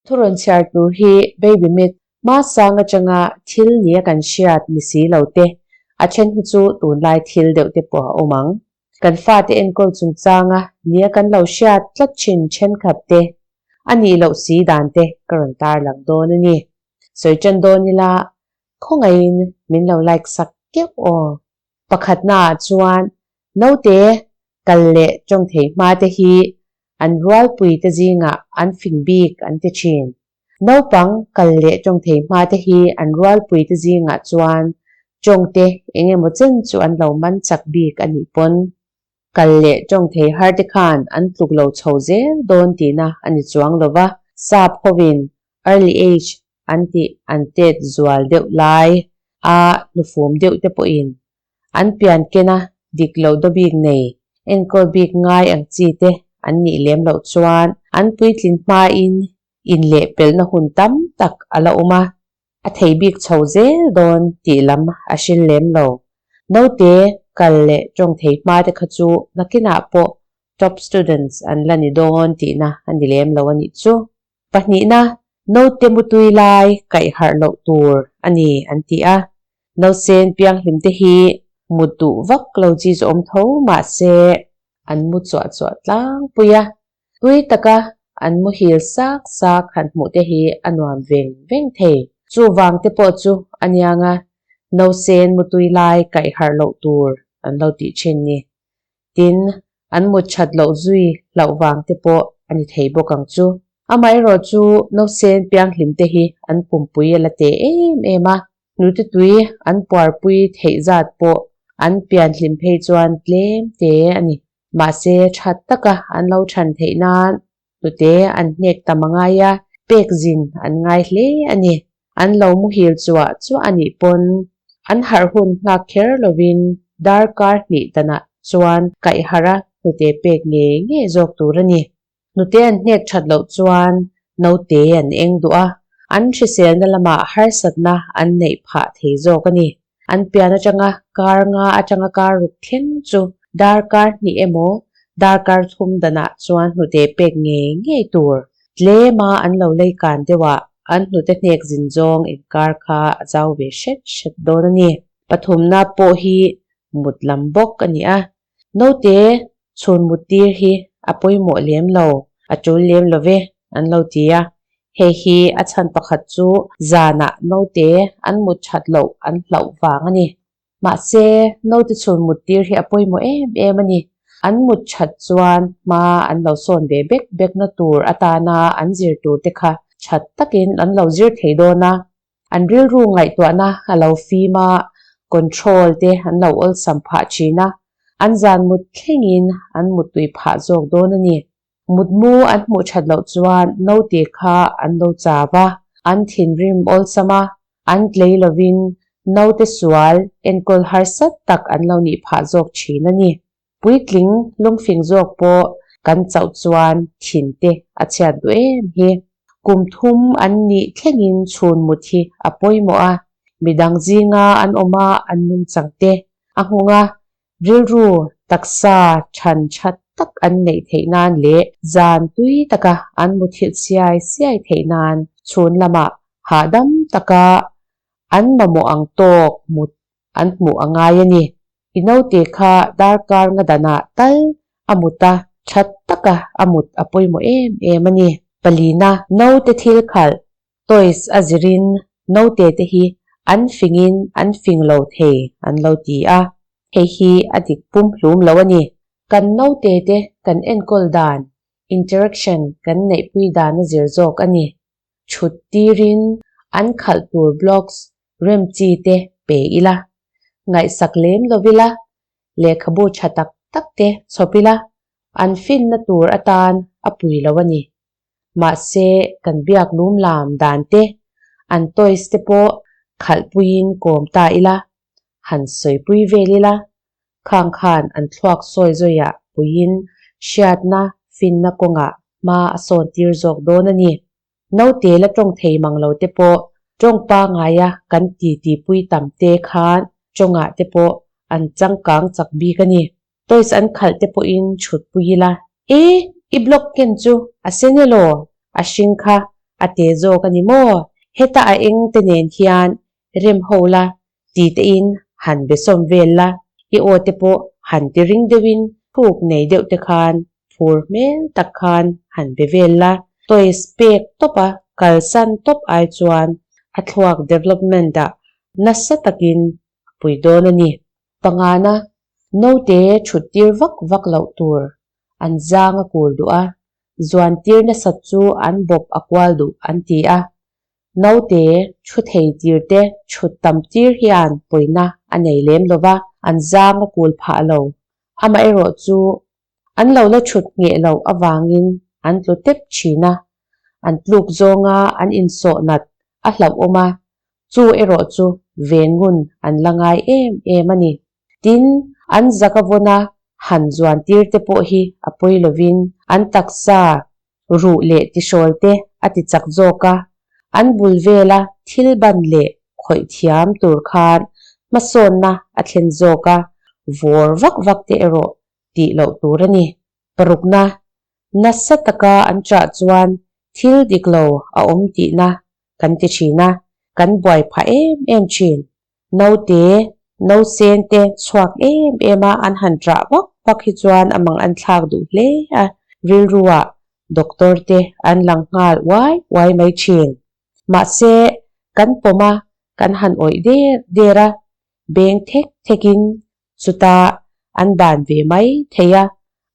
Thurawn chhiar tur hi Baby Myth hma sang atanga thil nia kan hriat ni si lo te, a then hi chu tunlai thil deuh te pawh a awm ang. Kan fate enkawl chungchanga nia kan lo hriat tlat thin thenkhat te, a nih loh si dan te ka rawn tarlang dawn a ni. Sawi tan dawn ila khawngaihin min lo like sak keuh aw. Pakhatnaah chuan naute kal leh tawng thei hma te hi an rualpui te zingah an fing bik an ti thin. Naupang kal leh tawng thei hma te hi an rualpui te zingah chuan tawng te eng emaw chen chu an lo man chak bik a nih pawn kal leh tawng thei har te khan an tluk lo chho zel dawn tihna a ni chuang lo va, sap hovin early age an tih an tet zual deuh lai a hnufum deuh te pawhin an pian kena dik loh daw bik nei, enkawl bik ngai ang chi te an nih lem loh chuan an puitlin hmain inlehpelhna hun tam tak a la awm a, a thei bik chho zel dawn tih lam a hrin lem lo. Naute kal leh tawng thei hma te kha chu nakinah pawh top students an la ni dawn tihna a ni lem lo a nih chu. Pahnihna, naute mutui lai kaih harh loh tur a ni an ti a. Nausen pianghlim te hi mut duh vak lo chi chu awm tho mah se an mu chuah chuah tlangpui a. Tui taka an muhil sak sak han hmuh te hi a nuam veng veng thei. Chuvang te pawh chu a niang a, nausen mutui lai kaih harh loh tur an lo tih thin ni. Tin, an mut that loh zui hlauh vang te pawh a ni thei bawk ang chu. Amaherawhchu nausen pianghlim te hi an pumpui a la teh em em a, hnute tui an puarpui theih zat pawh an pianhlim phei chuan tlem te a ni. Mahse, that taka an lo than theih nan hnute an hnek tam a ngai a, pek zin an ngai hle a ni. An lo muhil chuah chuah a nih pawn an harh hun nghak kher lovin darkar hnih danah chuan kaih harh a hnute pek ngei ngei zawk tur a ni. Hnute an hnek that loh chuan naute an eng duh a, an hriselna lamah harsatna an neih phah thei zawk a ni. An pian atanga kar nga atanga kar ruk thleng chu darkar hnih emaw darkar thum danah chuan hnute pek ngei ngei tur. Tlema an lo lei kan deuhah an hnute hnek zin zawng inkar kha a zau ve hret hret dawn a ni. Pathumna pawh hi mut lam bawk a ni a. Naute chhun mut tir hi a pawimawh lem lo, a tul lem lo ve, an lo ti a. Hei hi a chhan pakhat chu zanah naute an mut that loh an hlauh vang a ni. Mahse, naute chhun mut tir hi a pawimawh em em a ni. An mut that chuan hma an lo sawn ve bek bekna tur atana an zir tur te kha that takin an lo zir thei dawn a. An rilru ngaihtuahna a lo fim a, control te an lo awlsam phah thin a, an zan mut thlengin an muttui phah zawk dawn a ni. Mutmu an hmuh that loh chuan naute kha an lo chau a, an thinrim awlsam a, an tlei lovin naute sual enkawl harsat tak an lo nih phah zawk thin a ni. Puitling lungfing zawk pawh kan chauh chuan thin te a chhiat duh em hi. Kum thum an nih thlengin chhun mut hi a pawimawh a, midang zinga an awm a an nungchang te a nghawng a, rilru taksa than that tak an neih theih nan leh zan tui taka an muthilh siai siai theih nan chhun lamah hahdam taka an mamawh ang tawk mut an hmuh a ngai a ni. I naute kha darkar nga danah tal a mut a, that taka a mut a pawimawh em em a ni. Palina, naute thil khalh, toys, a zirin naute te hi an fingin an fing lo thei an lo ti a, hei hi a dik pumhlum lo a ni. Kan naute te kan enkawl dan, interaction, kan neihpui dan a zir zawk a ni. Chhut tirin an khalh tur blocks rem chi te pe ila, ngaihsak lem lo ila, lehkhabu tha tak tak te chhawp ila, an finna tur atan a pui lo a ni. Mahse, kan biak lum lam dan te, an toys te pawh khalhpuiin kawm ta ila, han sawipui vel ila, khang khan an thluak sawi zawiah puiin hriatna, finna kawngah hma a sawn tir zawk dawn a ni. Naute la tawng thei mang lo te pawh tawng pangaia kan titi pui tam te khan tawngah te pawh an changkang chak bik a ni. Toys an khalh te pawhin chhut pui ila, E! I block ken chu a sen elaw? A hring kha. a te zawk a ni maw? Heta a eng te nen hian rem ho la ti tein han be sawm vel la, i aw te pawh han ti ring deuhin thuk nei deuh te khan phur hmel tak khan han be vel la, toys pek tawp a kalsan tawp ai chuan a thluak development ah nasa takin a pui dawn a ni. Pangana, Naute thut tir vak vak loh tur an zang a kul duh a, zuan tir nasat chu an bawp a kual duh an ti a. Naute thu thei tir te thut tam tir hian pawina a nei lem lo va, an zang a kul phah lo. Amaherawh chu an lo la thut ngheh loh avangin an tlu tep thin a, an tluk zawnga an insawh nat a hlauhawm a, chu erawh chu ven ngun an la ngai em em a ni. Tin, an zak a vawna han zuan tir te pawh hi a pawi lovin an taksa ruh leh tihrawl te a ti chak zawk a, an bul vela thil ban leh khawih thiam tur khan hmasawnna a thlen zawk a, vawr vak vak te erawh tih loh tur a ni. Parukna, nasa taka an chah chuan thil dik lo a awm tihna kan ti thin a, kan buai phah em em thin. Naute, nausen te chhuak em em a an han ṭah vak vak hi chuan a mang an thlak duh hle a, rilru ah doctor te an lang nghal uai uai mai thin. Mahse, kan pawm a, kan han awih der der a, beng thek thek in Chutah an ban ve mai thei a,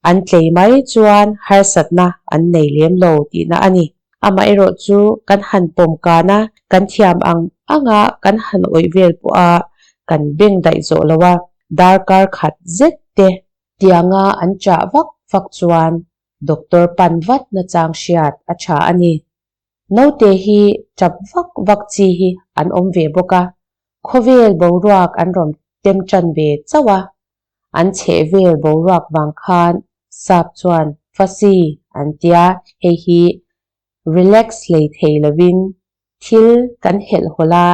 an tlei mai chuan harsatna an nei lem lo tihna a ni. Amaherawh chu kan han pawm kan a, kan thiam ang anga kan han awih vel pawha kan beng daih zawh lo a, darkar khat zet te tianga an chah vak vak chuan doctor pan vat nachang hriat a tha a ni. Naute hi tap vak vak chi hi an awm ve bawk a, khawvel boruak an rawn tem tan ve chauh a, an chheh vel boruak vang khan sap chuan fussy an tia, hei hi relax hlei thei lovin thil kan helh hawlh a,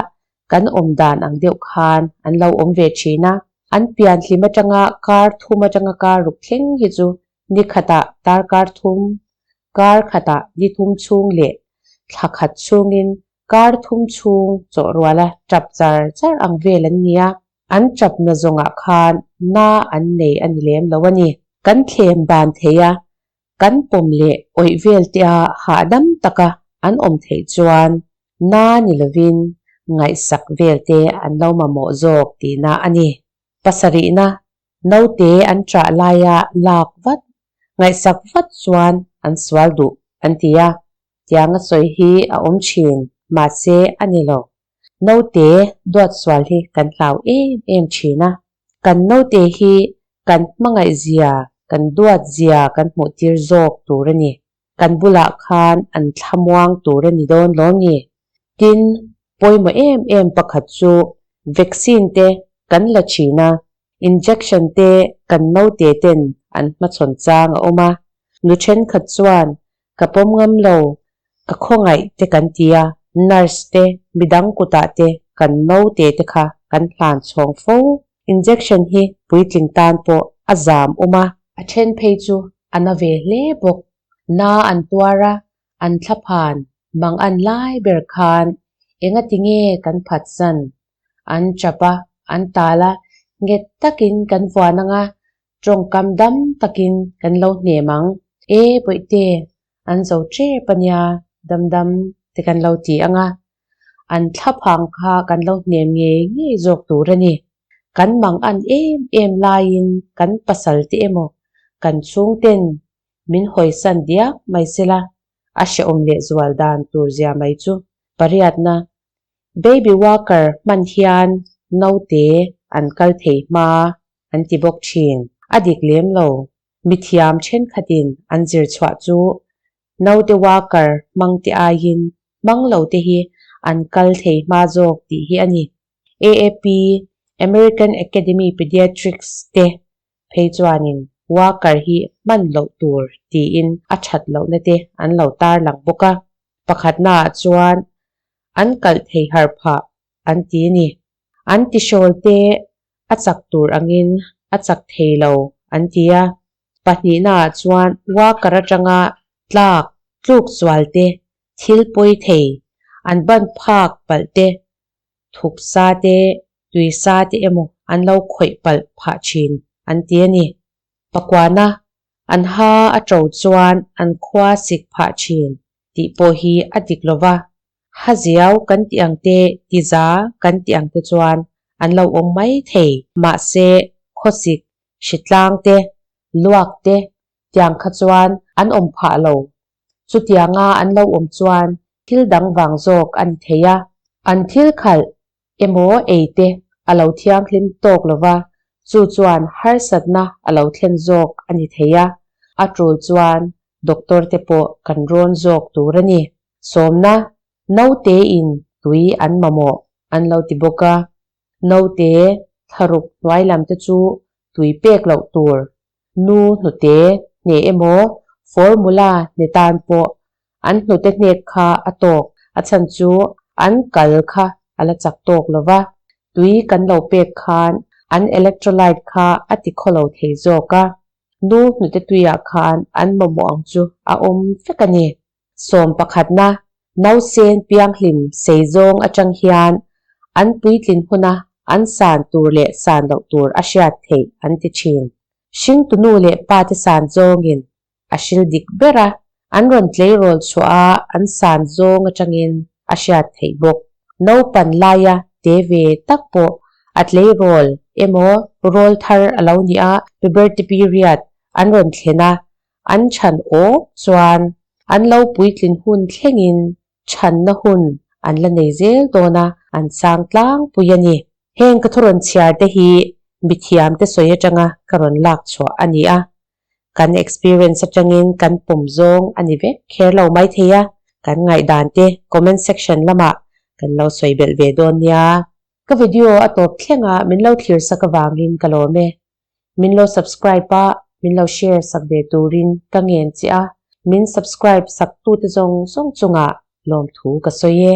kan awm dan ang deuh khan an lo awm ve thin a, an pian hlim atanga kar thum atanga kar ruk thleng hi chu ni khatah darkar thum, kar khatah ni thum chhung leh thla khat chhungin kar thum chhung chawh ruala tap char char ang vel an ni a, an tapna zawngah khan na an nei a ni lem lo a ni. Kan thlem dan thei a, kan pawm leh awih vel tia hahdam taka an awm theih chuan na ni lovin ngaihsak vel te an lo mamawh zawk tihna a ni. Pasarihna Naute an ṭah laia lak vat, ngaihsak vat chuan an sual duh an ti a, tianga sawi hi a awm ṭhin, mahse a ni lo. Naute duat sual hi kan hlau em em ṭhin a, kan naute hi kan hmangaih zia, kan duat zia kan hmuh tir zawk tur a ni. Kan bulah khan an thlamuang tur a ni dawn lo ni. Tin, pawimawh em em pakhat chu vaccine te kan la thin a, injection te kan naute ten an hmachhawn chang a awm a. Nu thenkhat chuan ka pawm ngam lo, ka khawngaih te kan ti a, nurse te midang kutah te kan naute te kha kan hlan chhawng fo. Injection hi puitling tan pawh a zam awm a. A then phei chu a na ve hle bawk. Na an tuar a, an thlaphan mang an lai ber khan engati nge kan phatsan? An chap a, an tal a, nghet takin kan vuan ang a, tawngkam dam takin kan lo hnem ang. E Bawihte, an zo tep a nia, dam dam te kan lo ti ang a, an thlaphang kha kan lo hnem ngei ngei zawk tur a ni. Kan mang an em em laiin kan pasal te emaw kan chhungten min hawisan diak mai sela a hrehawm leh zual dan tur zia mai chu. Pariatna, Baby walker hman hian naute an kal thei hma an ti bawk thin. A dik lem lo. Mithiam thenkhatin an zir chhuah chu Naute walker hmang te aiin hmang lo te hi an kal thei hma zawk tih hi a ni. AAP, American Academy Pediatrics, te phei chuanin walker hi hman loh tur tiin a that lohna te an lo tarlang bawk a. Pakhatnaah chuan an kalh thei har phah an ti a ni. An tihrawl te a chak tur angin a chak thei lo an ti a. Pahnihnaah chuan walker atanga tlak tluk sual te, Thil pawi thei, an ban phak palh te, thuk sa te, tui sa te emaw an lo khawih palh phah thin an ti a ni. Pakuana an ha a to chuan an khua sik phah thin tih pawh hi a dik lo va, ha ziau kan tih ang te, ti za kan tih ang te chuan an lo awm mai thei. Mahse, khawsik, hritlang te, luak te tiang kha chuan an awm phah lo. Chutianga an lo awm chuan thil dang vang zawk a ni thei a. An thil khalh emaw ei te a lo thianghlim tawk lo va, chu chuan harsatna a lo thlen zawk a ni thei a, a tul chuan doctor te pawh kan rawn zawk tur a ni. Sawmna, Naute in tui an mamawh an lo ti bawk a, naute thlaruk hnuai lam te chu tui pek loh tur Nu hnute hne emaw formula hne tan pawh an hnute hnek kha a tawk, a chhan chu an kal kha a la chak tawk lo va, tui kan lo pek khan an electrolyte kha a ti khaw lo thei zawk a, nu hnute tuiah khan an mamawh ang chu a awm vek a ni. Sawm pakhatna, Nausen pianghlim sei zawng atang hian an puitlin huna an san tur leh san loh tur a hriat theih an ti thin. Hringtu nu leh pa te san zawngin a hril dik ber a, an rawn tleirawl chhuah a an san zawng atangin a hriat theih bawk. Naupan laia te ve tak pawh a tleirawl emaw rawl thar a lo nih a, puberty period an rawn thlen a, An chhan awk chuan an lo puitlin hun thlengin chhanna hun an la nei zel dawn a, an sang tlangpui a ni. Heng ka thurawn chhiar te hi mithiamte sawi atanga ka rawn lak chhuah a ni a, kan experience atangin kan pawm zawng a ni vek kher lo maithei a, kan ngaihdan te comment section lamah kan lo sawi belh ve dawn nia. Ka video a tawp thlengah min lo thlir sak avangin ka lawm e. Min lo subscribe a, min lo share sak ve turin ka ngen che a, min subscribe sak tute zawng zawng chungah lawmthu ka sawi e.